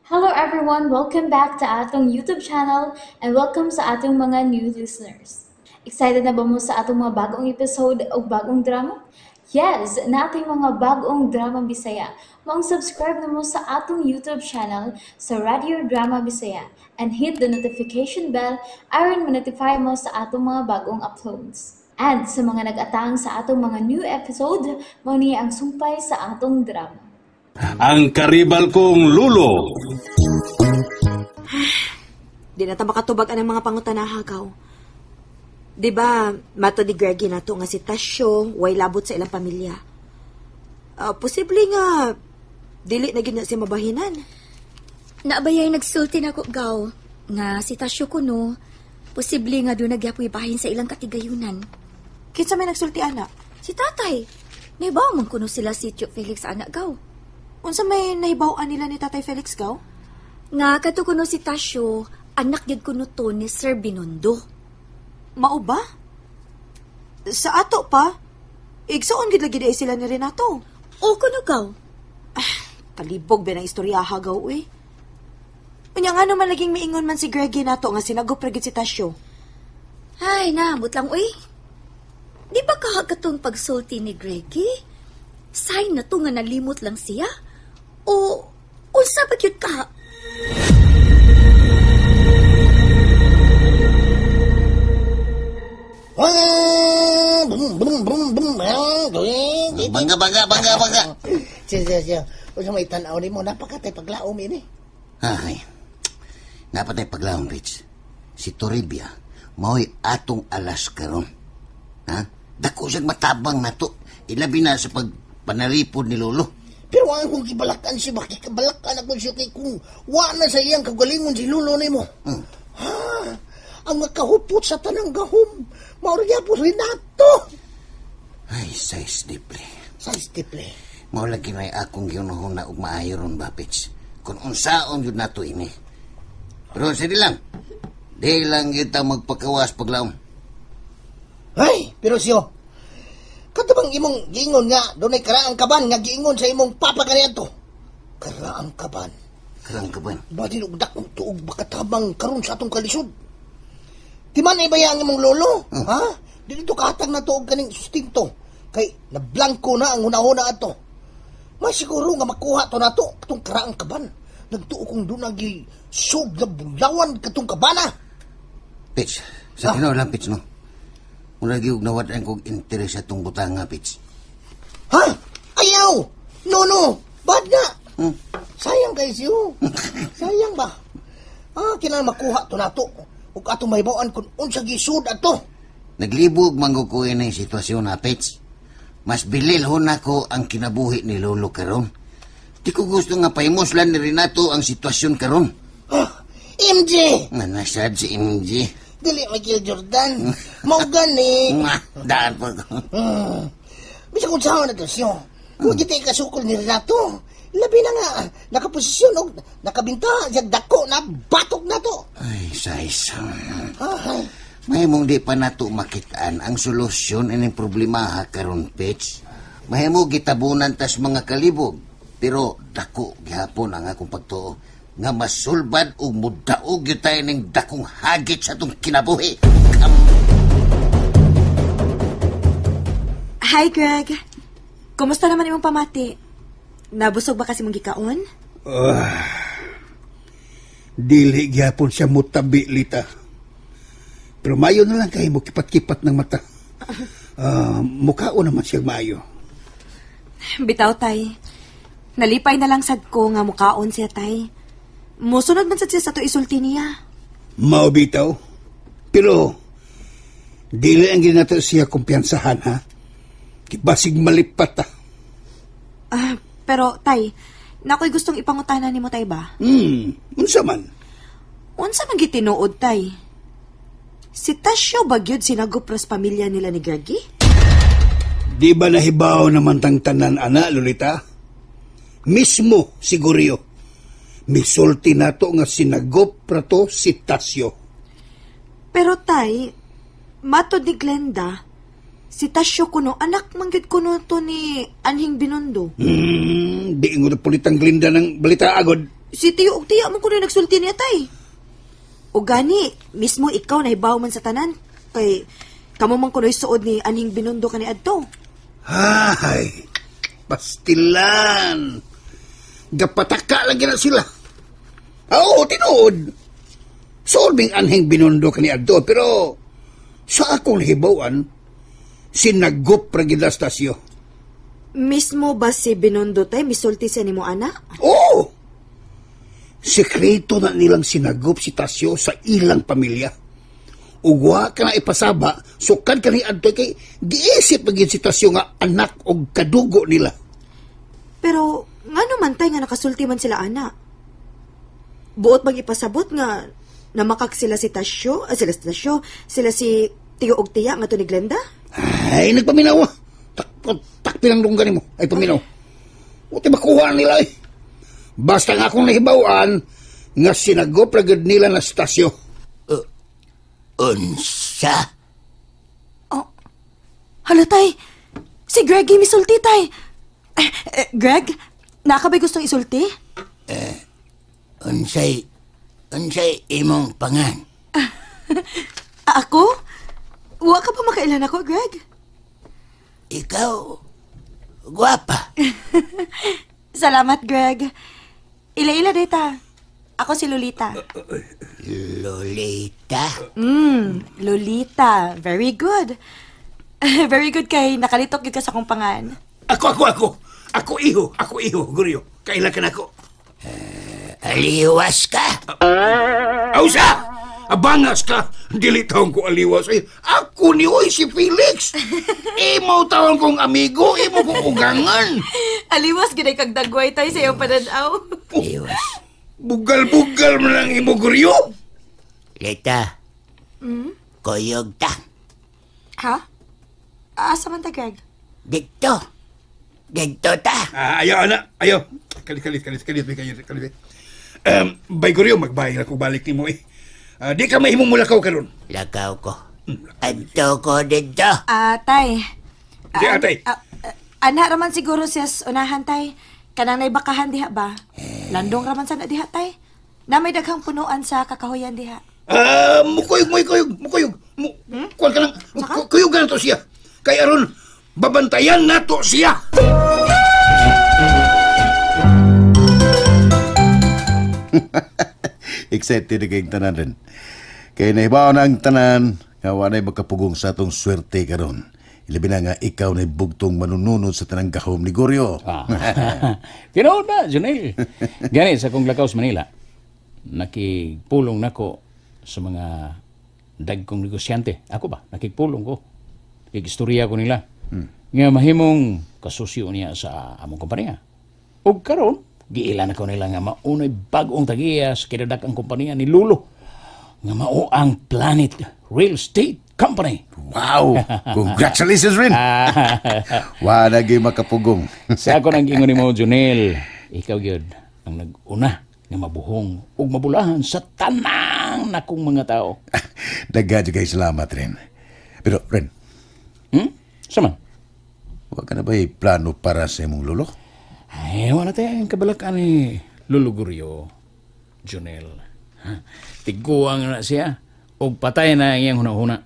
Hello everyone! Welcome back to atong YouTube channel and welcome sa atong mga new listeners. Excited na ba mo sa atong mga bagong episode o bagong drama? Yes! Nating mga bagong drama Bisaya. Maong subscribe na mo sa atong YouTube channel sa Radio Drama Bisaya and hit the notification bell aron ma-notify mo sa atong mga bagong uploads. And sa mga nag-atang sa atong mga new episode, mao ni ang sumpay sa atong drama. Ang karibal kong lulo. Di na ta makatubag anang mga pangutanaha gaw. Di ba, mato ni Greggy na to nga si Tasyo, way labot sa ilang pamilya. Posible nga, dili na gyud na siya mabahinan. Naabayay nagsulti na ko, gaw, nga si Tasyo kuno, posible nga doon nagyapoy bahin sa ilang katigayunan. Kinsa may nagsulti, ana? Si tatay. Naibaw man kuno sila si Tio Felix, ana, gaw. Unsa may naibaw-an nila ni Tatay Felix, gaw? Nga, kato kuno si Tasyo, anak gyud kuno to ni Sir Binondo. Mao ba? Sa ato pa, igsuon gid lagi di sila ni Renato. O kuno gaw. Kalibog ba ng istoryaha gaw, uy. Unya nga naman laging miingon man si Greggy nato nga sinagop ra gid si Tasyo. Ay, naamot lang, uy. Di ba kahagatong pagsulti ni Greggy? Sign na to nga nalimot lang siya? O, unsa ba gyud ka? Bangga, bangga, bangga, bangga. Siya, siya, siya. Unsa may tan-aw nimo, napakatay paglaom ini. Ay, napatay paglaom, bitch. Si Toribia, mao'y atong alas karon. Ha? Dako siyang matabang na to. Ilabi na sa pagpanalipod ni Lolo. Pero ang akong kibalakan siya, makikabalakan ako siya kay kung wa na sa iyang kagalingon si Lolo nimo. Ha? Ang makahupot sa tanang gahom, maurya po Renato. Ay, size deeply. Size deeply. Mao lagi na akong giunahon na og maayo ron ba, Pitch? Kung unsaon yun nato ini. Pero sige lang, di lang kita magpakawas paglaom. Ay, pero siyo, kato bang imong giingon nga, dunay karaang kaban nga giingon sa imong papa kaniadto? Karaang kaban? Karaang kaban? Badin og dakong tuog makatabang karon sa atong kalisod. Di man ay baya ang imong lolo, ha? Dito kahatag na tuog kaning sustento. Kay nablangko na ang hunahuna ato. May siguro nga makuha to nato katong karaang kaban. Nagtuo kong doon nagi sug na bulawan katong kabana. Pitch, sa tinuod lang, Pitch, no? Mura gyud nawad-an kog interes sa atong butanga, Pitch. Ha? Ayaw! No, no! Bad na! Sayang kay siyo. Sayang ba? Ah, kinahanglan makuha to nato. Ug atong mahibaw-an kung unsa gisud ato. Naglibog man ko ini sitwasyon na, Pitch. Mas bililhon nako ang kinabuhi ni Lolo karon. Di ko gusto nga pahimuslan ni Renato ang sitwasyon karon. Ah, MJ! Nga nasad si MJ. Dili Michael Jordan. Mao gani. Nga, daan po ko. Bisa kung saan na to siyo. Kung kita ikasukol ni Renato, labi na nga, nakaposisyon og nakabinta, siyang dako na batok na to. Ay, size. Ay. Mahimong di pa nato makitaan ang solusyon ining problema ha karon, Pitch. Mahimo gitabunan tas mga kalibog, pero dako gihapon ang akong pagtuo nga masulbad ug mudaog gyud tayo ning dakong hagit sa atong kinabuhi. Hi, Greg. Kumusta naman imong pamati? Nabusog ba kasi mong gikaon? Dili gihapon siya mutabi, Lita. Pero mayo na lang kay mo kipat-kipat ng mata. Mukhaon naman siya maayo. Bitaw, tay. Nalipay na lang sad ko nga mukhaon siya, tay. Musunod man sad siya sa to isulti niya. Mao bitaw. Pero dili ang ginato siya kumpiyansahan, ha? Basig malipat, ha? Pero, tay, nakoy gustong ipangutana nimo, tay, ba? Unsa man? Unsa man gitinuod, tay? Si Tasyo ba gyud sinagupras pamilya nila ni Greggy? Di ba nahibaw naman tang tanan, ana, Lolita? Mismo, siguryo. Misulti nato nga sinagop prato si Tasyo. Pero tay, matod ni Glenda, si Tasyo kuno, anak manggid kuno to ni Anhing Binondo. Di ingon na pulitang Glenda ng balita agod. Si Tiyo og Tiya mo kuno nagsulti niya, tay. O gani, mismo ikaw nahibaw man sa tanan. Kay, kamo man kuno'y suod ni anhing Binondo kani adto. Ay, pastilan. Gapataka lagi na sila. Oo, tinuod. Suod ming anhing Binondo kani adto, pero sa akong nahibawan, sinagop ra gid Tasyo. Mismo ba si Binondo, tay, misulti sa nimo ana? Oo! Sekreto na nilang sinagop si Tasyo sa ilang pamilya. Ugwa ka na ipasaba, sukad ka ni adto kay giisip pa gid si Tasyo nga anak og kadugo nila. Pero ngano man tay nga nakasulti man sila ana? Buot bang ipasabot nga namakak sila si Tasyo, sila si Tiyo og Tiya nga to ni Glenda? Ay, nagpaminaw. Takpi lang dunggan mo. Ay, paminaw. Uti makuha nila eh. Basta nga akong nahibawan nga sinagop ra gid nila na si Tasyo. Unsa? Oh. Hala, tay. Si Greggy misulti, tay. Greg, naka ba'y gustong isulti? Unsay imong pangan? Ako? Wa ka pa makailan ako, Greg? Ikaw, gwapa. Salamat, Greg. Ila-ila data. Ako si Lolita. Lolita? Lolita. Very good. Very good kay nakalitok yun ka sa akong pangan. Ako. Ako iho, Guryo. Kaila ka na ako. Aliwas ka? Ausa! Abangas ka! Dili taong ko aliwas. Ay, ako ni oy si Felix. Imo taong kong amigo, imo kong ugangan. Aliwas gid ay kag dagway tay sa iyong pananaw. Aliwas. Bugal-bugal man ang imo, Guryo. Lita. Kuyog ta. Ha? Asa man ta, Greg? Dito. Dito ta. Ayaw, ana. Ayaw. Kalit. Bay Guryo, magbayar ako balik nimo eh. Di ka mahimong mulakaw karon. Lakaw ko. Adto ko dito. Tay. Di, atay. Ana raman siguro siya unahan, tay. Kanang naibakahan diha ba? Landong raman sana diha, tay. Na may daghang punuan sa kakahuyan diha. Mukuyog. Kuwan ka lang. Kuyog ka na to siya. Kay aron, babantayan na to siya. Excited na kayong tanan rin. Kaya naibaw na ang tanan, nga wanay magkapugong sa atong swerte karon. Ilabi na nga ikaw na bugtong manununod sa tanang gahom ni Goryo. Tinuod na, Junel. Gani, sa kong lakaw sa Manila, nakipulong nako sa mga dagkong negosyante. Ako ba? Nakipulong ko. Nakikistorya ko nila. Nga mahimong kasusyo niya sa among kompanya. Ug karon, giila na ko nila nga maunay bag-ong tagiya sa kinadak ang kompanya ni Lulo. Nga mao ang Planet Real Estate Company. Wow! Congratulations, Rin! Wala gyud makapugong. Sa ako nang ingon nimo, Junel, ikaw gyud ang nag-una nga mabuhong ug mabulahan sa tanang nakong mga tao. Daghan jud kay salamat, Rin. Pero, Rin. Sama? Wa ka na ba'y plano para sa imong lolo? Ay, wala tayong kabalakan ni Lolo Guryo, Junel. Tiguang na siya og patay na iyang hunahuna.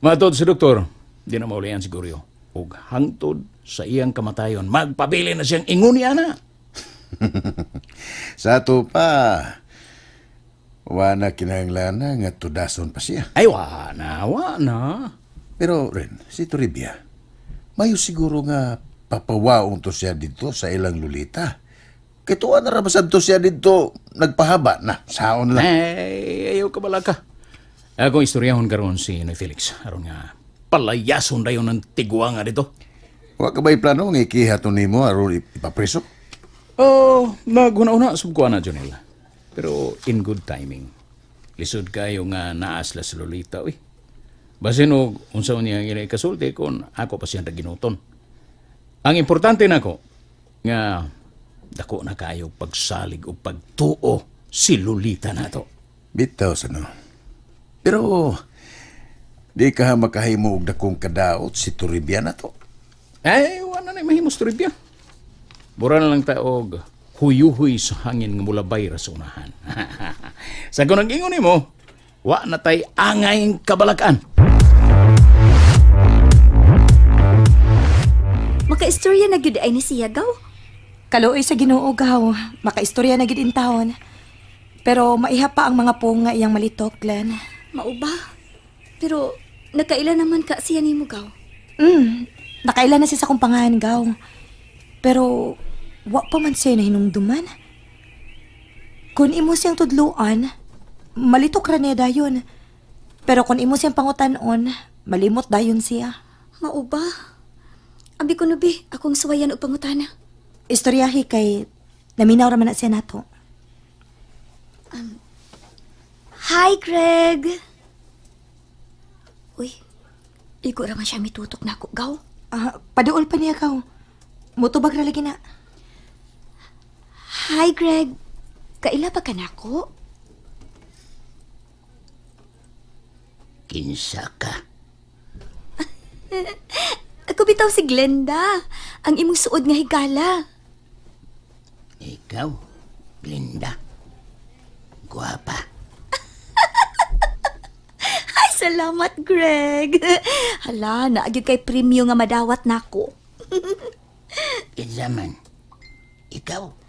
Matod si doktor, di na maulian si Guryo. Og hangtod sa iyang kamatayon, magpabili na siyang ingon niya na. Sa ato pa, wa na kinahanglan na nga tudason pa siya. Ay, wa na. Pero Ren, si Toribia, mayo siguro nga papawaong to siya dito sa ilang lulita. Kay tuwa na rabasad to siya dito, nagpahaba na, saon lang. Ay, ayaw ka balaka. Akong istoryahon karon si Noy Felix. Aron nga, palayason dayon ng tigwa nga dito. Wa ka ba'y plano nga ikiha to nimo aron ipapreso? Oh, naghuna-una sub ko na, Jonel. Pero in good timing. Lisod kayo nga naasla sa Lolita, uy. Basin og unsa niya nga ikasulti kung ako pa siyang ginuton. Ang importante nako nga dako na kayo pagsalig o pagtuo si Lolita nato. Bitaw sa no. Pero di ka makahimo og dakong kadaot si Toribia nato. Ay, wala na mahimo si Toribia. Bura na lang ta og Huyuhuy sa hangin nga mulabay ra sa unahan. Sa kunang ingon nimo, wa na tay angay kabalakan. Makaistorya na gyud ay ni siya, gaw. Kaluoy sa Ginoo, gaw. Makaistorya na gyud in taon. Pero maiha pa ang mga pong nga iyang malitok, Glenn. Mauba. Pero nakaila naman ka siya nimo, gaw. Nakaila na siya sa kumpangahan, gaw. Pero wa pa man siya nahinumduman. Kung imo siyang tudluan, malitok ra niya dayon. Pero kung imo siyang pangutanon, malimot dayon siya. Mauba. Abi ko nubi, akong suwayan og pangutana. Istoryahi kay naminaw ra man na siya nato. Hi, Greg. Uy, igo ra man siya mitutok nako, gaw. Paduol pa niya, gaw. Mutubag ra lagi na. Hi, Greg. Kaila pa ka nako? Kinsa ka? Ako bitaw si Glenda, ang imong suod nga higala. Ikaw, Glenda. Guwapa. Ay, salamat, Greg. Hala, naagyo kay premyo nga madawat nako. Kinsa man? Ikaw?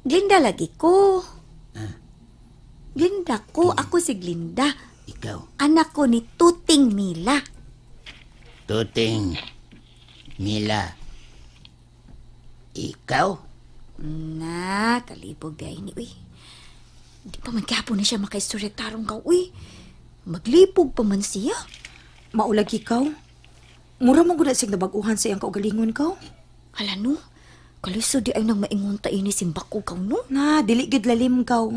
Glinda lagi ko. Huh? Glinda ko. Ako si Glinda. Ikaw? Anak ko ni Tuting Mila. Tuting Mila. Ikaw? Na, kalibog gay ni, uy. Di pa man kahapon na siya makaistorya tarong ka, uy. Maglipog pa man siya. Maulag ikaw. Mura mong guna siyang nabaguhan sa iyang kaugalingon kaw. Hala no, kaliso di ay nang maingon ta ini simbako kaw no. Na, dili gid lalim kaw.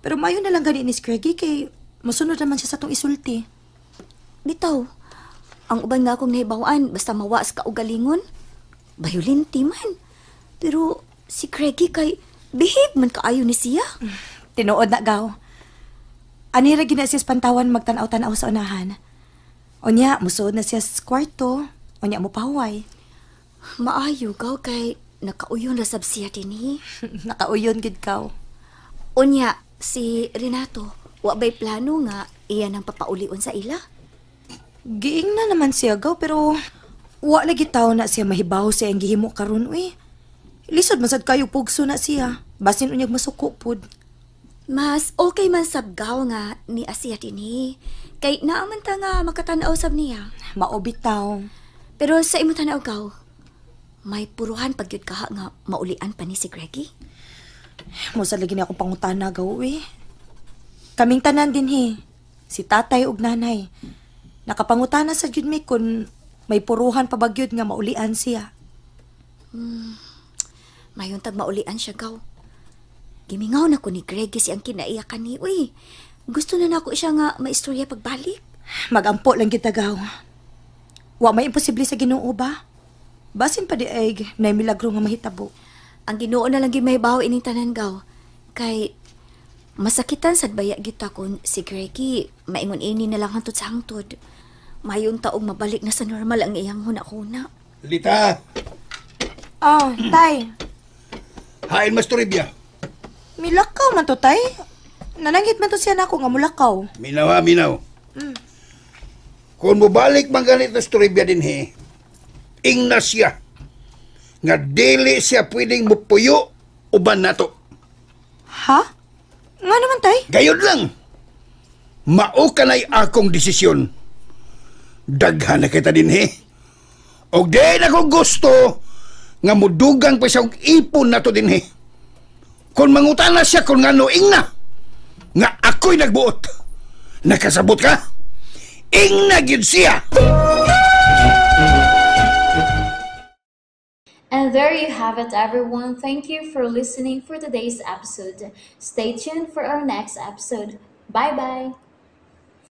Pero mayo na lang gani ni Craigie kay mosunod naman siya sa tong isulti. Bitaw, ang uban nga akong nahibawan basta mawas ka kaugalingon, bayulinti man. Pero si Craigie kay behave man kaayo ni siya. Tinuod na gaw. Anira gina siya sa pantawan magtanaw-tanaw sa unahan. Unya, musuod na siya sa kwarto. Unya, mupahuway. Maayo gaw kay nakauyon na sab siya dinhi. Nakauyon gid kaw. Unya, si Renato, wa bay plano nga iyan ang papaulion sa ila? Giing na naman siya gaw, pero wa lagi taw na siya mahibaw sa iyang gihimo karon uy. Lisod man sad kayo pugso na siya. Basin unyag masuko pud. Mas okay man sab gaw nga ni Asiya dinhi. Kay naaman ta nga makatanaw sab niya. Maobit taw. Pero sa imong tanaw gaw, may puruhan pag yun kaha nga maulian pa ni si Greggy? Musa lagi niya akong pangutana gaw eh. Kaming tanan din he. Si tatay ug nanay. Nakapangutana sa jud mi kun may puruhan pa bagyod nga maulian siya. Mayon tag maulian siya gaw. Gimingaw na ko ni Greggy siyang kinaiyakan ni. Uy, gusto na nako siya nga maistorya pagbalik. Magampo lang kita gaw. Wa may imposible sa Ginoo ba? Basin pa di ay nay milagro nga mahitabo. Ang Ginoo na lang gyud mahibaw ining tanan gaw. Kay masakitan sad baya gyud kon si Greggy maingon ini na lang hangtod sa hangtod. Mayon taong mabalik na sa normal ang iyang huna-huna. Lita. Oh, tay. Hain mas Toribia. Milakaw man to, tay. Nananghit man to siya nako nga mulakaw. Minaw ha, minaw. Kung mobalik man ganit na Toribia dinhi, ingna siya nga dili siya pwedeng mupuyo uban nato. Ha? Nga naman, tay? Gayod lang. Mao kanay akong desisyon. Daghan na kita dinhi. Og di na ko gusto nga mudugang pa siya og ipon nato dinhi. Kung mangutana siya kung ngano ingna nga ako'y nagbuot. Nakasabot ka? Ingna gyud siya. And there you have it, everyone. Thank you for listening for today's episode. Stay tuned for our next episode. Bye-bye.